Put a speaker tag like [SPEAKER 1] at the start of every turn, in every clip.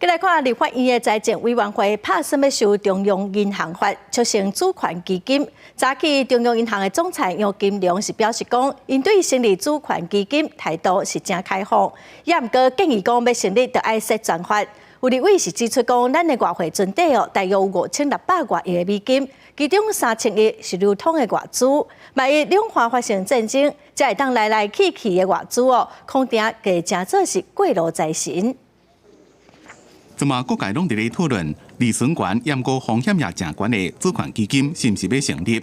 [SPEAKER 1] 來看立法院的財政委員會拍算欲修中央銀行法，促成主權基金。早起中央銀行的總裁楊金龍是表示講，𪜶對成立主權基金態度是誠開放，也毋過建議講欲成立著愛設專法。有立委是指出講，咱的外匯存底哦，大約有5600外億的美金，其中3000億是流通的外資。萬一兩岸發生戰爭，才會當來來去去的外資哦，恐驚會成做是過路財神。
[SPEAKER 2] 這馬各界攏佇咧討論，利損懸，猶閣風險也誠懸的主權基金是毋是欲成立？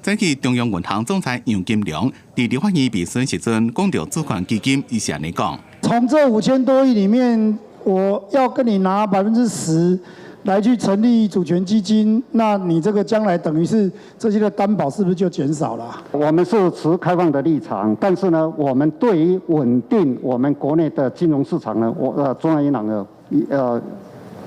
[SPEAKER 2] 早起中央銀行總裁楊金龍佇立法院備詢時陣講著主權基金，伊是按呢講：
[SPEAKER 3] 從這5000多億裡面，我要跟你拿10%來去成立主權基金，那你這個將來等於是這些的擔保是不是就減少了？
[SPEAKER 4] 我們是持開放的立場，但是呢，我們對於穩定我們國內的金融市場呢，我中央銀行呢，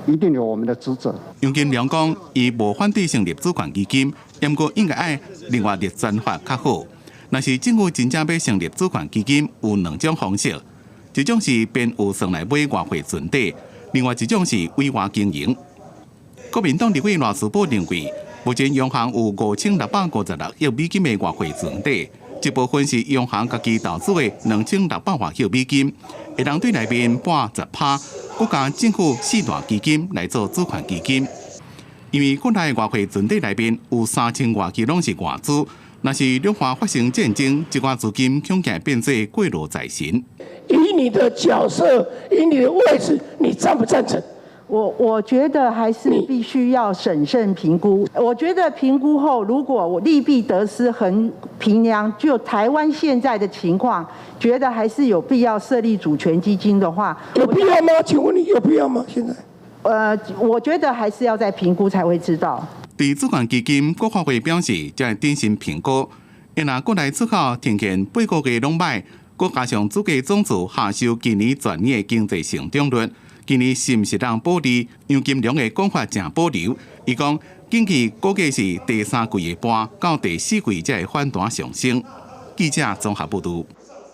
[SPEAKER 4] 一定有我們的職責。
[SPEAKER 2] 楊金龍講，伊無反對成立主權基金，毋過應該愛另外立專法較好。若是政府真正欲成立主權基金，有兩種方式，一種是編預算來買外匯存底，另外一種是委外經營。國民黨立委賴士葆認為，目前央行有5656億美金的外匯存底，一部分是央行家己投資的2600外億美金，會當對內面撥10趴，閣加政府四大基金來做主權基金。因為國內外匯存底內面有3000外億攏是外資，若是兩岸發生戰爭，這寡資金恐驚變做過路財神。
[SPEAKER 5] 以你的角色，以你的位置，你贊不贊成？
[SPEAKER 6] 我覺得還是必須要審慎評估。我覺得評估後，如果我利弊得失衡評量，就台灣現在的情況，覺得還是有必要設立主權基金的話，
[SPEAKER 5] 有必要嗎？請問你有必要嗎？現在？
[SPEAKER 6] 我覺得還是要再評估才會知道。
[SPEAKER 2] 對主權基金，國發會表示，將會謹慎評估。若國內出口呈現八個月攏䆀，閣加上主計總處下修今年全年的經濟成長率，今年是毋是通保利？楊金龍的講法誠保留。伊講，景氣估計是第三季會跌，到第四季才會反彈上升。記者綜合報導。